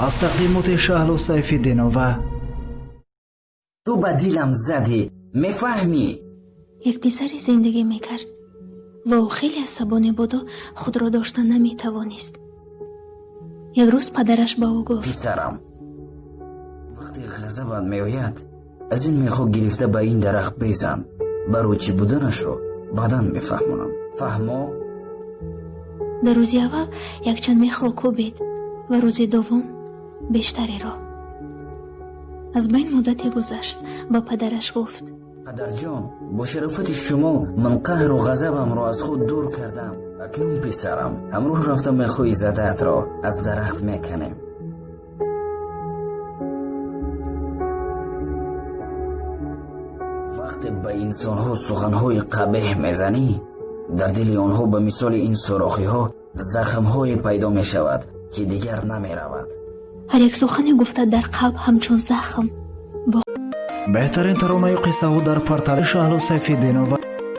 Аз тақдимоти Шаҳло Сайфиддинова. Ту ба дилам задӣ, мефаҳмӣ? Як писаре зиндагӣ мекард ва ӯ хеле асабонӣ буду худро дошта наметавонист. Як рӯз падараш ба ӯ гуфт: Писарам, вақте ғазабат меояд, аз ин мехо гирифта ба ин дарахт безан. Барои чӣ буданашро баъдан мефаҳмонам, фаҳмо? Дар рӯзи аввал якчанд мехро кӯбед ва рӯзи дуввум бештареро. Аз байн муддате гузашт, ба падараш гуфт: Падарҷон, бо шарофати шумо ман қаҳру ғазабамро аз худ дур кардам. Акнун, писарам, ҳамроҳ рафта мехои задаатро аз дарахт меканем. Вақте ба инсонҳо суханҳои қабеҳ мезанӣ, дар дили онҳо ба мисоли ин сурохиҳо захмҳое пайдо мешавад, ки дигар намеравад. Ҳар як сухане гуфта дар қалб ҳамчун захм Беҳтарин таронаю қиссаҳо дар портали Шаҳло Сайфиддинова.